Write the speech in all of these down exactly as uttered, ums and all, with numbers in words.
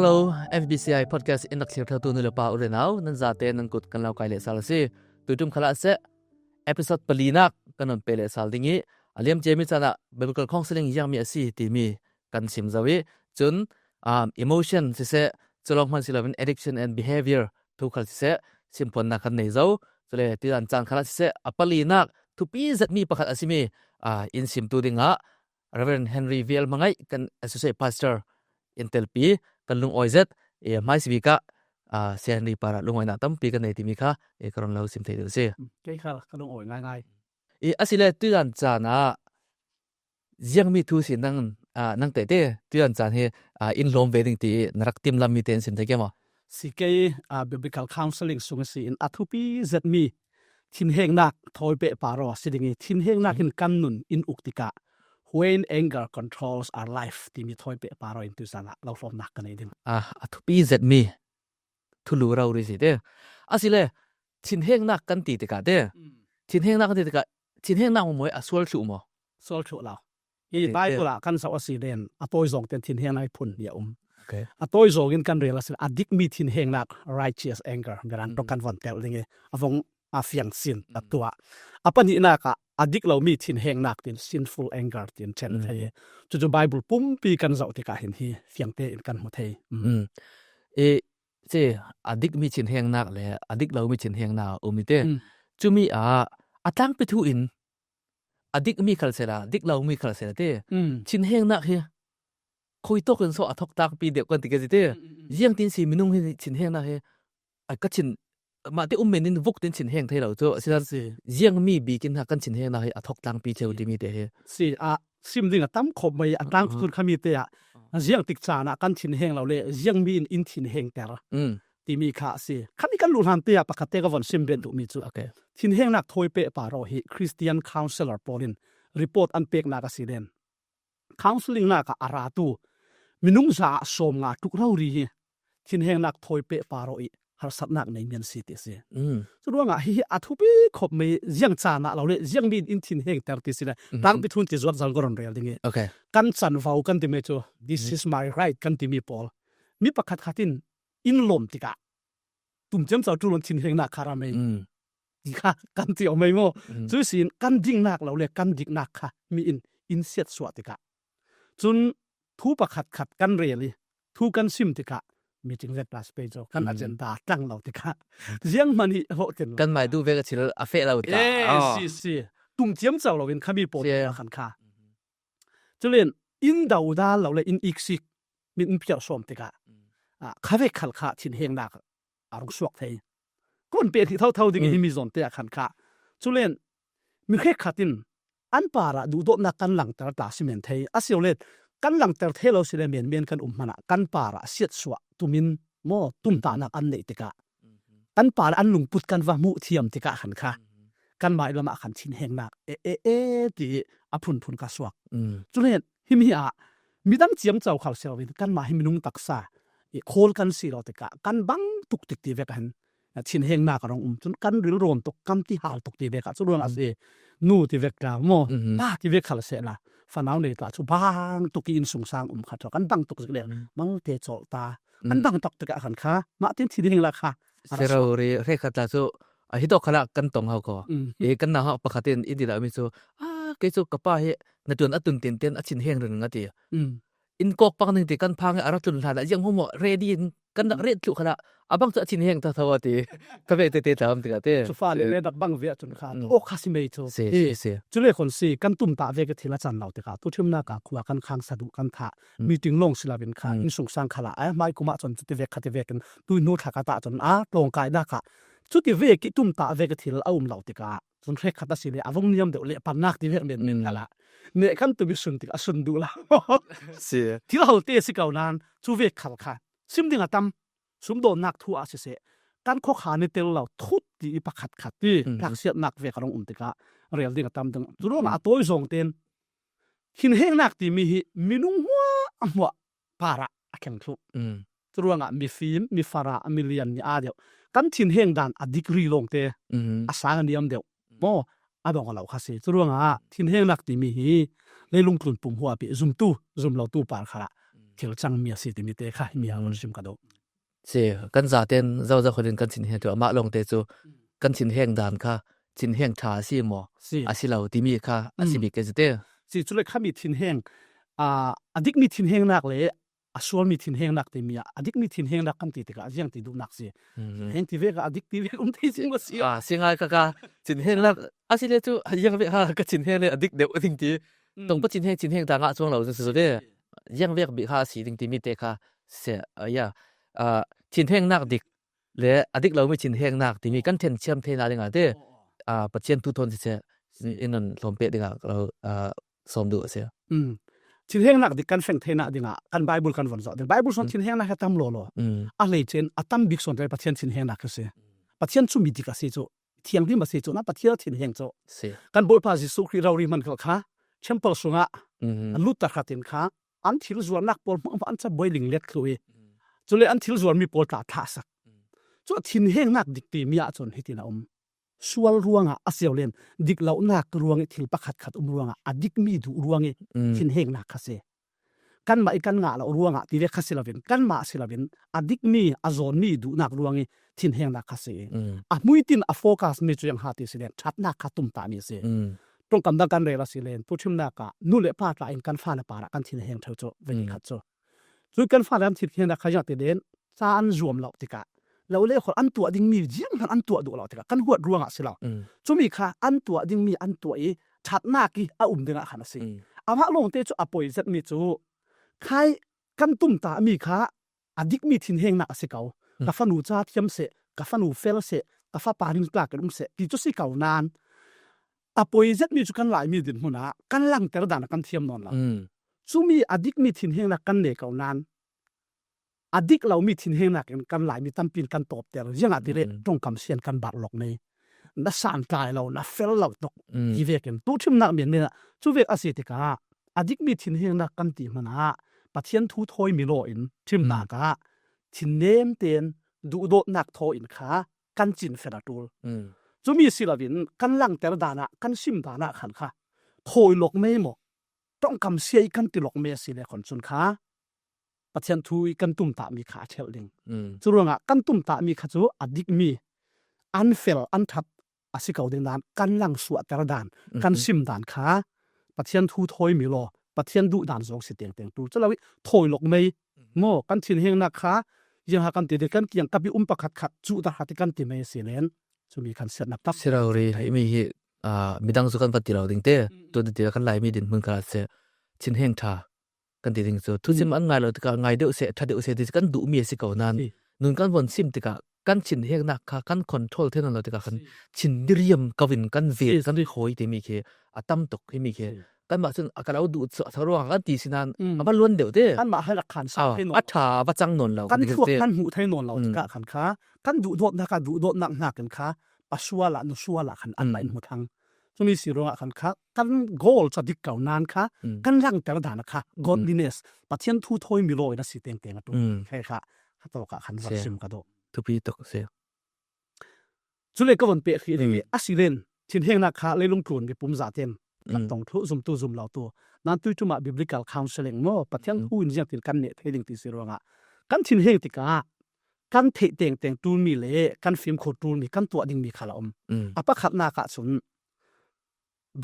Hello, F B C I podcast in rak thlir thawtu nu le pa u le nau, nan zate nan kut kan lo kai leh sal a si. Tuiṭum khalah seh, episode palinak kan on pe leh sal ding ih, a liamcia mi caan ah biblical counseling ziangmi a si timi kan sim zo ih, cun, um, emotion siseh, culawng hman si loin addiction and behavior thu khal siseh, simphuannak kan nei zo. Cule tuizan caan khalah siseh, a palinak thupi zetmi pakhat a simi, ah, in simtu dingah Reverend Henry Vial Hmangaih kan Associate Pastor in telpi kan lungawi zet, eh, hmaisabik ah, ah, Sia Henry parah lungawinak tampi kan nei timi kha, eh, ka run lo sim thei deuh a si. Kei khal ka lungawi ngaingai. Eh, asile tuizan caan ah ziangmi thu si nang, ah, nang tete tuizan caan hi, ah, in hlawm ve ding ti na rak timlam mi te in sim thei ke maw? Si kei, ah, biblical counseling sung a si in a thupi zetmi thinhengnak thawi pehpar aw si ding ih, thinhengnak in kan nun in uk tikah, "When anger controls our life," timi thawi pehpar aw in tuizan ah lo hlawmnak ka nei ding. Ah, a thupi zetmi thulu rori si te. Asile, thinhengnak kan ti tikah te. Mm. Thinhengnak kan ti tikah, thinhengnak maw a sual thluh maw? Sual thluh lo. Hi Bible ah kan zoh a si len, a tawi zawng ten thinhengnak ih phun hi a um. Okay. A tawi zawng in kan rel a si, a dikmi thinhengnak, righteous anger, Mirang rawk kan von telh ding ih, a vong a fiang sin a tuah. A pahnihnak ah a dik lomi thinhengnak tin, sinful anger tin ṭhen thei. Cucu Bible pumpi kan zoh tikah hin hi fiangte in kan hmu thei. Mm. Eh, si, a dikmi thinhengnak le a dik lomi thinhengnak a um ih te. Mm. Cumi ah a tlangpi thu in a dikmi khal sehla, dik lomi khal sehla te. Mm. Thinhengnak hi khuitawk in saw a thawk tlangpi deuh kan ti ke si te. Mm, mm, mm. Ziangtin si minung hi thinhengnak hi, a ka thin, mahte um men in vuk tin thinheng thei lo cu. Asinain ziangmi bikin ha kan thinhengnak hi a thawk tlangpi cheu timi te hi. Si, a sim ding a tam khawp mai, a tlang cun khami te ah, a ziangtik caan ah kan thinheng lo le, ziangmi in in thinhengter. Mm. Timi kha a si. Khami kan luh hlan te ah pakhat te ka von sim ben duhmi cu. Okay. Thinhengnak thawi pehpar aw hi Christian counselor pawl in report an peknak a si len, counseling nak ah a ratu minung za ah sawmnga tluk rori hi thinhengnak thawi pehpar aw ih harsatnak neimi an si ti a si. Mm. Curuangah hihi a thupi khawp mai, ziang caan ah lo le, ziangmi in in thinhengter ti si le, tlangpi thu in ti zuat zal ka run rel ding ih. Okay. Kan canvo kan timi cu, "This is my right," kan timi pawl, mi pakhatkhat in in lawm tikah tum ciamco ṭul in thinhengnak kha ra mei. Mm. Ti kha kan ti aw mei maw? Mm. Cuih sin kan diknak lo le kan diknak kha mi in in siatsuah tikah, cun thu pakhatkhat kan rel ih thu kan sim tikah, meeting zet ta si pei cu kan agenda tlang lo tikah, zianghman hi hlawh ten lo. Kan maidu vek a thil a feh lo ta. Eh, si, si. Tum ciamco lo in khami pawl khan kha. Culen in dodal lo le in iksik, min in phiar sawm tikah, ah, khavek khal kha thinhengnak a rung suak thei. Kan peh thih thotho ding hi mi zawnte ah khan kha. Culen mi hrekkhat in an parah duhdawtnak kan langter ta si men thei. A si lo le kan langter thei lo si le menmen kan um hmanah kan parah siatsuah tumin maw, tumtahnak an neih tikah, kan parah an lungput kan va hmuh thiam tikah khan kha, kanmah ih lamah khan thinhengnak e, e, e ti a phunphun ka suak. Mm. Culen himi ah midang ciamco khal si loin kanmah hi minung taksa ih khawl kan si lo tikah kan bang tuk tik ti vek ah hin thinhengnak a rung um. Cun kan rilrawn tuk, kan ti hal tuk ti vek ah, curuangah a si, nu ti vek ta maw, pa ti vek khal sehla, fanau nei ta cu bang tuk ih innsungsang um khat kan bang tuk zik le, mangte cawlh ta. An bang tuk tikah khan kha, mah tin thinhengnak kha a ra suak. Rori hrekkhat tla cu, a hi tawk khalah kan tong hau ko. Mm. Eh, kan nauhak pakhat in in ti dah mi cu, "Ah, kei cu ka pa hi na ṭuan a tun tinten a thinheng ringring," a ti. Mm. In kawk pang ning ti kan phang ih a ra tlun hlan ah ziang hmuahhmuah ready in kan rak ret thluh khalah a bang cu a thinheng thotho a ti. Ka vek tete tla um tikah ti. Cu fa le le rak bang ve ahcun kha, aw kha si mei cu. Si, si, si. Cule khon si, kan tumtah vek ih thil a can lo tikah, tuṭhimnak ah khua kan khangsa duh kan thah. Mm. Meeting lawng si loin kha, innsungsang khalah, eh, hmai kum ah cun cuti vek kha ti vekin, tuihnu thlak ah tah cun, ah, tlawngkai dak ah, cuti vek ih tumtah vek ih thil a um lo tikah, cun hrekkhat a si le, a vung niam deuh le, pannak ti vek men men khalah, neh kan tum ih sun tikah, a sun duh lo. Si. Thil holte si ko nain, cu vek khal kha sim ding a tam, sumdawnnak thu ah siseh, kan khuakhan ih tel lo, thut ti ih pakhatkhat ti, hlaksiatnak vek a rung um tikah, rel ding a tam ding. Curuangah a tawi zawng ten, thinhengnak timi hi minung hmuahhmuah parah a keng thluh. Mm. Curuangah mifim, mifarah, milian, mi aa deuh kan thinheng dan a degree lawngte a sang a niam deuh maw, a dong a lo kha si. Curuangah thinhengnak timi hi leilung tlun pum huap ih zumtu, zumlotu par khalah thil cang mi a si timi te kha, mi a hun sim ka do. Si, kan zaten zozo khawlin kan thinheng tu, amah lawngte cu kan thinheng dan kha, thinheng ṭha a si maw? Si. A si lo timi kha a si bik ke si te. Si, cule khami thinheng, a, a dikmi thinhengnak le a sualmi thinhengnak timi ah, a dikmi thinhengnak kan ti tikah ziang ti duhnak si. Heng ti vek ah a dik ti vek um thei si maw si? Ah, si ngai kha kha, thinhengnak a si le cu, ziang vek ha ka thinheng le a dik deuh a ding ti. Tong pa thinheng, thinheng ta ngah cuang lo si si le. Ziang vek bik ha a si ding timi te kha, se, ah, ya. Ah, thinhengnak dik le a dik lomi thinhengnak timi kan thenciam theihna dingah te, ah, Pathian thu thawn siseh, in nan hlawm peh dingah ka lo, ah, sawm duh a si. Thinhengnak dik kan feng theihna dingah kan Bible kan von zawh ding. Bible sawn thinhengnak he tam lawlaw. A hleice in a tam bik sawn te Pathian thinhengnak a si. Pathian cu mi dik a si cu, thianghlim a si cu, na Pathian a thinheng cu. Si. Kan Bawipa Jesuh Khrih rori hman khal kha, temple sungah an lut ta hratin kha, an thil zuarnak pawl hmangmah an cabuai linglet thluh i, cule an thil zuarmi pawl tla thlah a sak. Cu a thinhengnak dik timi ah cun hitin a um. Sual ruangah a si lo len, dik lonak ruang i thil pakhatkhat um ruangah a dikmi duh ruang i thinhengnak kha si. Kanmah i kan ngah lo ruangah ti vek kha si loin, kanmah si loin a dikmi, a zawnmi duhnak ruang i thinhengnak kha si. A hmuitin a focus mi cu ziang ha ti si len, ṭhatnak kha tumtahmi a si. Ṭongkam dang kan rel a si len, tuṭhimnak ah nu le pa tla in kan fale parah kan thinheng ṭheu cu, vei khat cu. Cu kan fale an thinhengnak kha ziang ti len, ca an zuam lo tikah, lo le khol an tuah dingmi zianghman an tuah duh lo tikah, kan huat ruangah si lo. Cumi kha an tuah dingmi an tuah i, ṭhatnak i a um dingah khan a si. Amah lawngte cu a poi zetmi cu, khai kan tumtahmi kha a dikmi thinhengnak a si ko. Ka fanu ca thiam seh, ka fanu fel seh, ka fapa ringtlak in um seh, ti cu si ko nain, a poi zetmi cu kan Laimi dinhmun ah kan langter dan a kan thiam nawn lo. Cumi a dikmi thinhengnak kan nei ko nain, a dik lomi thinhengnak in kan Laimi tampi in kan tawpter. Ziangahtile ṭongkam sian kan barh lawk nei. Na santlai lo, na fel lo tuk ti vekin tuṭhimnak menmen ah cu vek a si tikah a dikmi thinhengnak kan ti hmanah Pathian thu thawimi law in ṭhimnak ah thinnem tein duhdawtnak thaw in kha kan cinfen a ṭul. Cumi si loin kan langter dan ah, kan sim dan ah khan kha thawi lawk mei maw, ṭongkam sia i kan ti lawk mei a si le khon cun kha Pathian thu i kan tumtahmi kha a ṭhelh ding. Curuangah kan tumtahmi kha cu a dikmi, an fel, an ṭhat a si ko ding dan, kan langsuahter dan, kan sim dan kha Pathian thu thawimi law, Pathian duh dan zong si tengteng ṭul. Cu lo i thawi lawk mei maw, kan thinhengnak kha ziangha kan ti ding, kan kiangkap i um pakhatkhat cuhter hrat i kan ti mei a si len, cumi kan siatnak tak si rori. Himi hi, ah, midang cu kan va ti lo ding te, tu ti kan Laimi dinhmun kha a si, thinheng ṭha kan ti ding cu, thusim an ngai lo tikah ngai deuh seh, ṭha deuh seh ti kan duhmi a si ko nain, nun kan von sim tikah kan thinhengnak kha kan control thei nawn lo tikah khan thin diriam ko in kan vet, kan khawi timi khi a tam tuk, himi khi. Kanmah cun a ka lo duh cuah tho ruangah kan ti si nain a va luan deuh te. Kanmah hal a khan sa thei nawn lo, a ṭha va cang nawn lo, kan thluak kan hmuh thei nawn lo tikah khan kha kan duhdawtnak ah duhdawtnak hnakin kha pa sual ah, nu sual ah khan anmah in hmu thang. Cumi si ruangah khan kha kan goal cu a dik ko nain kha kan langter dan ah kha godliness, Pathian thu thawimi law in a si tengteng a ṭul. Khe kha, kha tawk ah khan va sim ka dawh. Thupi tuk si. Cule ka von peh hrih ding i a si len, thinhengnak kha leilung tlun mipum zaten kan tong thluh, zumtu zum lo tu. Nain tuiṭum ah biblical counseling maw, Pathian thu in ziangtin kan neh thei ding ti si ruangah kan thinheng tikah kan theih tengteng ṭulmi le kan fimkhur ṭulmi, kan tuah dingmi kha a um. A pakhatnak ah cun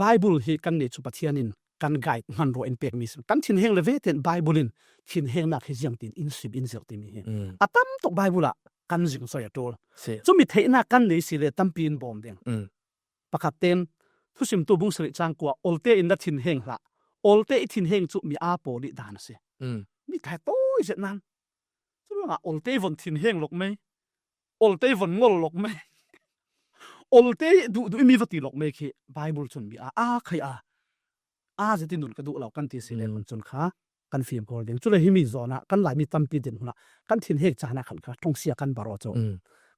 Bible hi kan nih cu Pathian in kan guide hmanrua in pekmi si. Kan thinheng le vete in Bible in thinhengnak hi ziangtin in sim in zirh timi hi a tam tuk Bible ah kan zingzoi a ṭul. Cumi theihnak kan nei si le tampi in bawm ding. Pakhat tein Thusimtu bung sarih cang kua, olte in na thinheng hlah. Olte i thinheng cu mi aa pawl i dan a si. Mi tlai tawi zet nain Curuangah olte von thinheng lawk mei, olte von ngol lawk mei, olte duhduh i mi va ti lawk mei khi Bible cun mi a, a khai a, a zet i nun ka duh lo kan ti si len cun kha kan fimkhur ding. Cule himi zawn ah kan Laimi tampi dinhmun ah kan thinheng caan ah khan kha ṭongsia kan bar aw cu.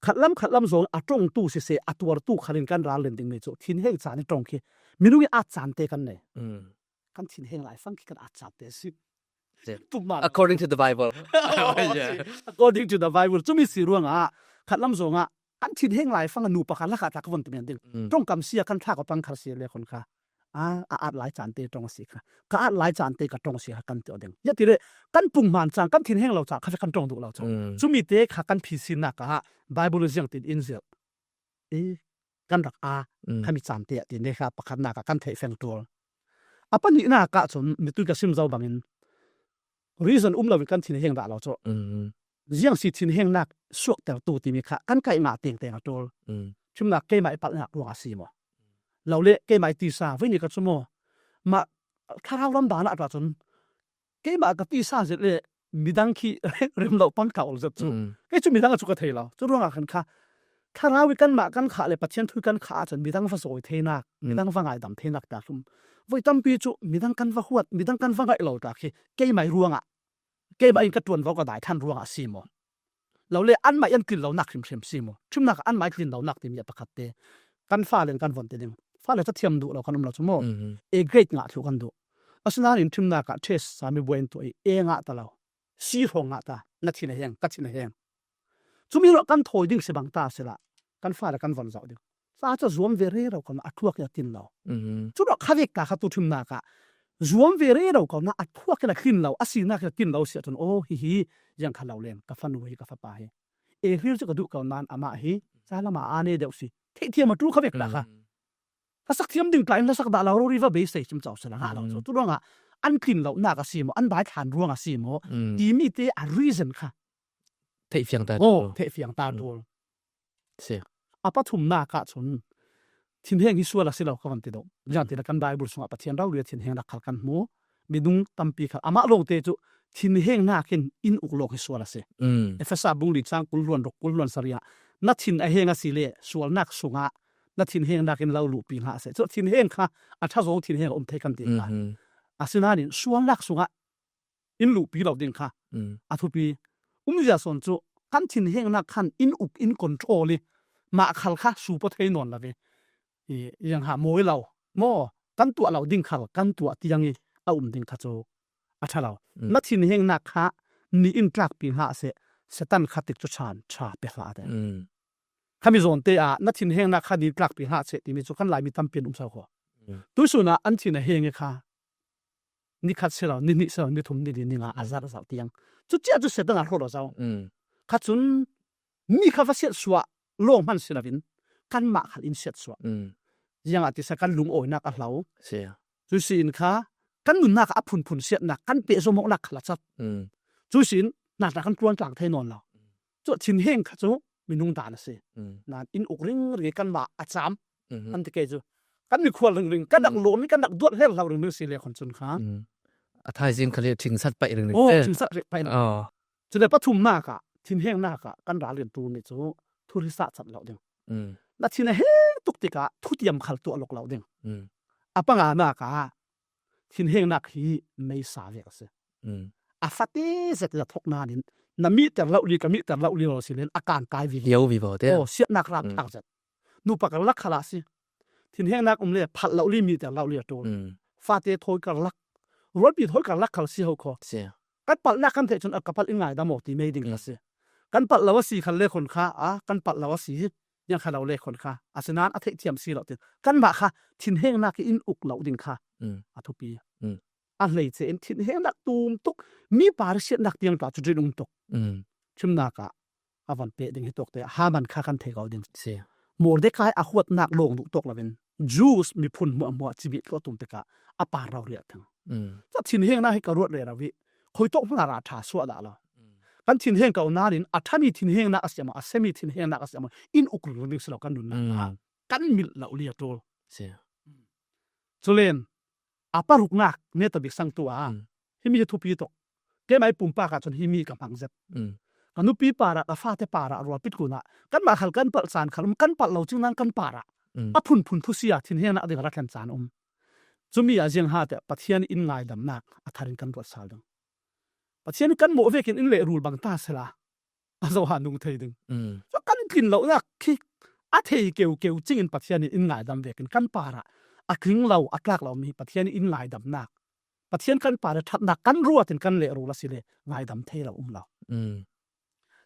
Khatlam khatlam zawn a ṭongtu siseh, a tuartu khan in kan ral len ding mi cu thinheng caan i ṭong khi minung i at caan te kan nei. Kan thinheng laifang khi kan at caan te si. According to the Bible. According to the Bible. Cumi si ruangah khatlam zawngah kan thinheng laifang a nu pakhat lakah tla ka von ti men ding. Ṭongkam sia kan thlak a pang khar si le khon kha. a, a at lai caan te ṭong a si kha, ka at lai caan te ka ṭong a si kha kan ti aw ding. Ziatileh kan pung hman caan, kan thinheng lo caan kha kan ṭong duh lo cu. Cumi te kha kan phisinnak ah Bible ziang tin in zirh i kan rak a khami caan te ah ti ne kha pakhatnak ah kan theih feng ṭul. A pahnihnak ah cun mitui ka sim zo bangin reason um loin kan thinheng dah lo cu. Ziang si thinhengnak suaktertu timi kha kan kaih ngah tengteng a ṭul. Ṭhimnak keimah i palhnak ruangah a si maw? Lole keimah i tisa, vei ni ka cu maw? Mah thlarau ram dan ah ṭah cun keimah ka tisa zet le midang khi rem lo pang ka ol zet cu. Kei cu midang a cu ka thei lo. Cu ruangah khan kha thlarau i kanmah kan khah le Pathian thu i kan khah ahcun midang va zawi theinak, midang va ngaidam theinak ta hlum. Voi tampi cu midang kan va huat, midang kan va ngaih lo ta khi keimah i ruangah, keimah in ka ṭuanvo ka dai ṭhan ruangah a si maw? Lole anmah i an tlin lonak hrimhrim si maw? Ṭhimnak ah anmah i tlin lonak timi a pakhat te kan fale in kan von ti ding. Fale ca thiam duh lo kan um lo cu maw? A grade ngah thluh kan duh. Asinain ṭhimnak ah test sami buai in tuah i A ngah ta lo. C hrawng ngah ta, na thin a heng, ka thin a heng. Cumi ruah kan thawi ding si bang ta sila kan fale kan von zoh ding. Ca cu zuam ve rero ko na a thuak in a tlin lo. Cu ruah kha vek ta kha tu ṭhimnak ah zuam ve rero ko na a thuak in a tlin lo, a sinak in a tlin lo si ahcun, aw, hihi, ziang kha lo len, ka fanu hi, ka fapa hi. A hlir cu ka duh ko nain amah hi ca lamah aa ne deuh si. Theihthiam a ṭul kha vek ta kha. Hlasak thiam ding tla in hlasak dah lo rori va beisei cim co sila ngah lo cu. Tu ruangah an tlin lonak a si maw, an dai thlan ruang a si maw, timi te a reason kha theih fiang ta ṭul. Theih fiang ta ṭul. Si. A pathumnak ah cun thinheng hi sual a si lo ka van ti deuh. Ziangtin kan Bible sungah Pathian rori a thinhengnak khal kan hmu. Minung tampi khal amah lawngte cu thinhengnak in in uk lawng hi sual a si. Efesa bung li cang kul hluan ruk kul hluan sarih ah na thin a heng a si le sualnak sungah na thinhengnak in lo luhpi hlah seh. Cu thinheng kha a ṭha zong thinheng a um thei kan ti kha. Asinain sualnak sungah in luhpi lo ding kha a thupi. Umzia sawn cu kan thinhengnak khan in uk in control i mah khal kha supo thei nawn lo ve. I, iang ha mawi lo maw? Kan tuah lo ding khal kan tuah tiang i a um ding kha cu a ṭha lo. Na thinhengnak kha ni in tlakpi hlah seh, Satan kha tik cu chan ṭha pe hlah te. Khami zawn te ah na thinhengnak kha ni tlakpi hlah seh timi cu kan Laimi tampi an um so kho. Tuisun ah an thin a heng i kha ni khat si lo, ni hnih si lo, ni thum, ni li, ni nga a zar a zau tiang. Cuti ah cu Satan a hlawt a zau. Kha cun ni kha va siatsuah lawng hman si loin kanmah khal in siatsuah. Ziangah ti sa kan lungawinak a hlo. Si. Cu si in kha kan nunnak ah a phunphun siatnak, kan pehzom awknak khal a cat. Cu si in hna kan tluan tlang thei nawn lo. Cu thinheng kha cu minung dan a si. Nan in uk ringring i kanmah a cam. Kan ti ke cu kan mikhual ringring, kan rak lawm i kan rak duat hler hlau ringring si le khon cun kha. A thaizing khal hi ṭhingsat paih ringring. Oh, ṭhingsat rih paih. Cule pathumnak ah thinhengnak ah kan ralrin ṭul nih cu thurisa cat lo ding. Na thin a heng tuk tikah thutiam khal tuah luk lo ding. A panganak ah thinhengnak hi meisa vek a si. A fate zet in a thok nain na mihter lo li, ka mihter lo li lo si len a kan kai vivo. Lio vivo te. Oh, siatnak ram thak zet. Nupa karlak khal ah si. Thinhengnak um le phalh lo li, mihter lo li a ṭul. Fate thawi karlak, rualpi thawi karlak khal si ho kho. Si. Kan palhnak kan theih cun a ka palh in ngaidam aw ti mei ding kha si. Kan palh lo a si khal le khon kha a kan palh lo a si hi. Yang kha lo le khon kha. Asinain a theihthiam si lo tin kanmah kha thinhengnak in uk lo ding kha a thupi. A hleice in thinhengnak tum tuk, mi par siatnak tiang tla cu ṭin um tuk. Ṭhimnak ah a van peh ding hi tuak te Haman kha kan thei ko ding. Si. Mordekai a huatnak lawng duh tuak loin Jews miphun hmuahhmuah cibih tlawh tum tikah a par rori a thang. Cu thinhengnak hi ka ruat rero i khoi tawk hmang a ra ṭha suah dah lo. Kan thinheng ko nain a ṭhami thinhengnak a siam, a semi thinhengnak a siam, in uk ringring si lo kan nunnak. Kan milh lo li a ṭul. Si. Culen a paruknak neta bik sang tu a himi hi thupi tuk. Keimah i pumpak ah cun himi ka hmang zet. Ka nupi parah, ka fate parah, rualpi tlun ah kanmah khal kan palh caan khal um, kan palh lo cing nan kan parah a phunphun thusia thinhengnak ding a ra thlen caan um. Cumi ah ziang ha te Pathian in ngaidamnak a thar in kan ruat sal ding. Pathian in kan mawh vekin in lehrul bang ta sela a zo ha nung thei ding. Cu kan tlin lonak khi a thei keukeu cingin Pathian in in ngaidam vekin kan parah a tling lo, a tlak lo mi Pathian in ngaidamnak, Pathian kan parah ṭhatnak kan ruat in kan lehrul a si le ngaidam thei lo um lo.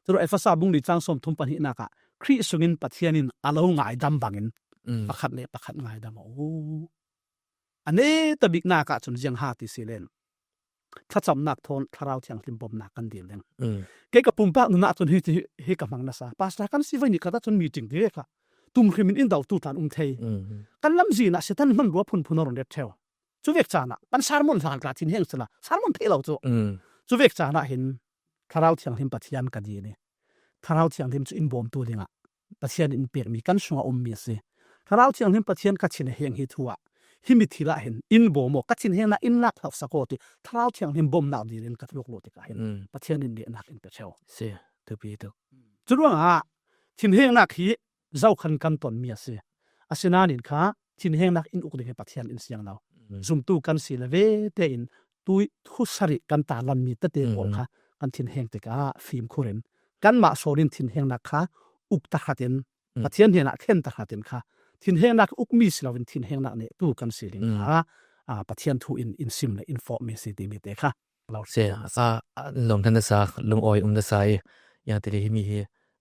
Curuh Efesa bung li cang sawm thum pahnihnak ah Khrih sungin Pathian in a lo ngaidam bangin pakhat le pakhat ngaidam aw. A neta biknak ahcun ziang ha ti si len, thlacamnak thawn Thlarau Thianghlim bomnak kan dil ding. Kei ka pumpak nun ahcun hi, hi, hi ka hmang nasa. Pastor kan si vai nih khat ahcun meeting ti ve kha tum hrim in in dotu tlan um thei. Kan lamzin ah Satan hman rua phunphun a run ret ṭheu. Cuvek caan ah kan sermon hlan tla thinheng sila sermon thei lo cu. Cuvek caan ah hin Thlarau Thianghlim Pathian ka dil i, Thlarau Thianghlim cu in bawmtu dingah Pathian in pekmi kan sungah ummi a si. Thlarau Thianghlim Pathian ka thinheng hi thu ah, himi thil ah hin in bawm aw, ka thinhengnak in lak hlosak aw ti Thlarau Thianghlim bomnak dil in ka tluk lo tikah hin Pathian in nehnak in pe ṭheu. Si, thupi tuk. Curuangah thinhengnak hi zokhal kan tonmi a si. Asinain kha thinhengnak in uk ding hi Pathian in siang lo. Zumtu kan si le ve tein tui thusarih kan tarlanmi tete pawl kha kan thinheng tikah fimkhur in kanmah sawn in thinhengnak kha uk tahratin Pathian hnenah thlen tahratin kha thinhengnak ukmi si loin thinhengnak nehtu kan si ding kha, aa, Pathian thu in in sim le in fawhmi si timi te kha lo. Se, a, a, lawm hlan nasa, lungawi um nasa i, yang tili himi hi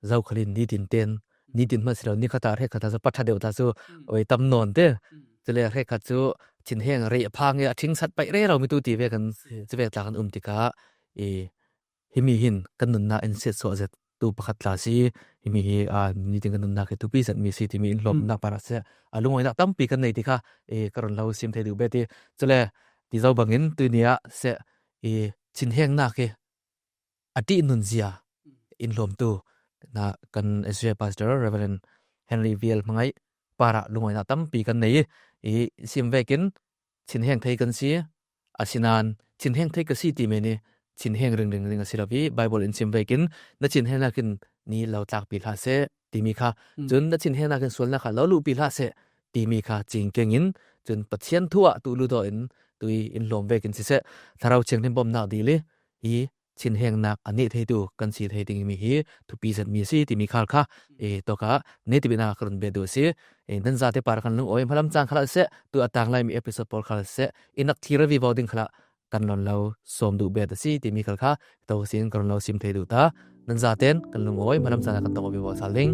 zokhal in nitin ten, nitin hman si lo, ni khat ah hrekkhat ah cu paṭha deuh ta cu oi tam nawn te. Cule hrekkhat cu thinheng reh phang i a ṭhingsat paih rero mi tu ti ve kan cuvek tla kan um tikah i himi hin kan nunnak in siatsuah zet tu pakhat tla si. Himi hi, aa, nitin kan nunnak hi thupi zetmi si timi in hlawmnak parah seh, a lungawinak tampi kan nei ti kha, i, ka run lo sim thei duh bet i. Cule ti zo bangin tuini ah seh, i, thinhengnak hi a ṭih nunzia in hlawmtu na kan Israel Pastor Reverend Henry Vial hmangaih parah lungawinak tampi kan nei i, i, sim vekin thinheng thei kan si. Asinain thinheng thei ka si ti men i thinheng ringring ding a si lo i Bible in sim vekin na thinhengnak in ni lo tlakpi hlah seh timi kha, cun na thinhengnak in sualnak kha lo luhpi hlah seh timi kha cingkeng in, cun Pathian thu ah tu ludaw in tui in hlawm vekin siseh, Thlarau Thianghlim bomnak dil i hi thinhengnak a neh theitu kan si thei dingmi hi thupi zetmi a si timi khal kha, e, tawkah netipin ah ka run bet duh a si. E, nan zate par kan lungawi hmalam caan khalah seh, tu a tang laimi episode pawl khalah seh, i nak thlir a vivo ding khalah kan lon lo sawm duh bet a si timi khal kha, to sin ka run lo sim thei duh ta. Nan zaten kan lungawi hmalam caan ah kan tong a vivo sal ding.